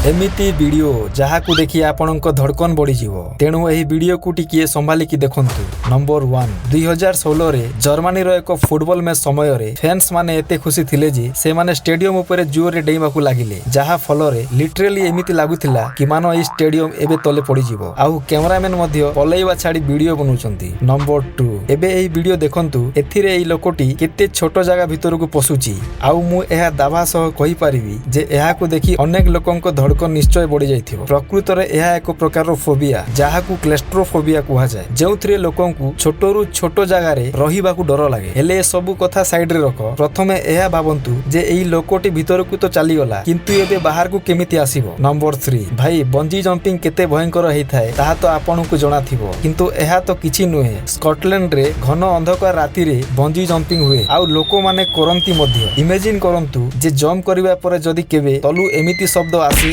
ଏମିତି ଭିଡ଼ିଓ ଯାହାକୁ ଦେଖି ଆପଣଙ୍କ ଧଡ଼କନ ବଢ଼ିଯିବ। ତେଣୁ ଏହି ଭିଡ଼ିଓକୁ ଟିକିଏ ସମ୍ଭାଳିକି ଦେଖନ୍ତୁ। ନମ୍ବର 1। 2016ରେ ଜର୍ମାନୀର ଏକ ଫୁଟବଲ ମ୍ୟାଚ୍ ସମୟରେ ଫ୍ୟାନ୍ସ ମାନେ ଏତେ ଖୁସି ଥିଲେ ଯେ ସେମାନେ ଷ୍ଟାଡିୟମ ଉପରେ ଜୋରରେ ଡେଇଁବାକୁ ଲାଗିଲେ, ଯାହା ଫଳରେ ଲିଟରାଲି ଏମିତି ଲାଗୁଥିଲା କି ମାନ ଏହି ଷ୍ଟାଡିୟମ ଏବେ ତଳେ ପଡ଼ିଯିବ। ଆଉ କ୍ୟାମେରାମ୍ୟାନ ମଧ୍ୟ ପଲେଇବା ଛାଡ଼ି ଭିଡ଼ିଓ ବନଉଛନ୍ତି। ନମ୍ବର 2। ଏବେ ଏହି ଭିଡ଼ିଓ ଦେଖନ୍ତୁ। ଏଥିରେ ଏହି ଲୋକଟି କେତେ ଛୋଟ ଜାଗା ଭିତରକୁ ପଶୁଛି। ଆଉ ମୁଁ ଏହା ଦାବା ସହ କହିପାରିବି ଯେ ଏହାକୁ ଦେଖି ଅନେକ ଲୋକଙ୍କ ଧଡ଼କନ ନିଶ୍ଚୟ ବଢ଼ିଯାଇଥିବ। ପ୍ରକୃତରେ ଏହା ଏକ ପ୍ରକାରର ଫୋବିଆ, ଯାହାକୁ କ୍ଲେଷ୍ଟ୍ରୋଫୋବିଆ କୁହାଯାଏ, ଯେଉଁଥିରେ ଲୋକଙ୍କୁ ଛୋଟରୁ ଛୋଟ ଜାଗାରେ ରହିବାକୁ ଡର ଲାଗେ। ହେଲେ ଏସବୁ କଥା ସାଇଡରେ ରଖ। ପ୍ରଥମେ ଏହା ଭାବନ୍ତୁ ଯେ ଏହି ଲୋକଟି ଭିତରକୁ ତ ଚାଲିଗଲା, କିନ୍ତୁ ଏବେ ବାହାରକୁ କେମିତି ଆସିବ? ନମ୍ବର 3। ଭାଇ, ବଞ୍ଜି ଜମ୍ପିଂ କେତେ ଭୟଙ୍କର ହେଇଥାଏ, ତାହା ତ ଆପଣଙ୍କୁ ଜଣାଥିବ। କିନ୍ତୁ ଏହା ତ କିଛି ନୁହେଁ। ସ୍କଟଲ୍ୟାଣ୍ଡରେ ଘନ ଅନ୍ଧକାର ରାତିରେ ବଞ୍ଜି ଜମ୍ପିଂ ହୁଏ ଆଉ ଲୋକମାନେ କରନ୍ତି ମଧ୍ୟ। ଇମାଜିନ୍ କରନ୍ତୁ ଯେ ଜମ୍ପ କରିବା ପରେ ଯଦି କେବେ ତଲୁ ଏମିତି ଶବ୍ଦ ଆସେ।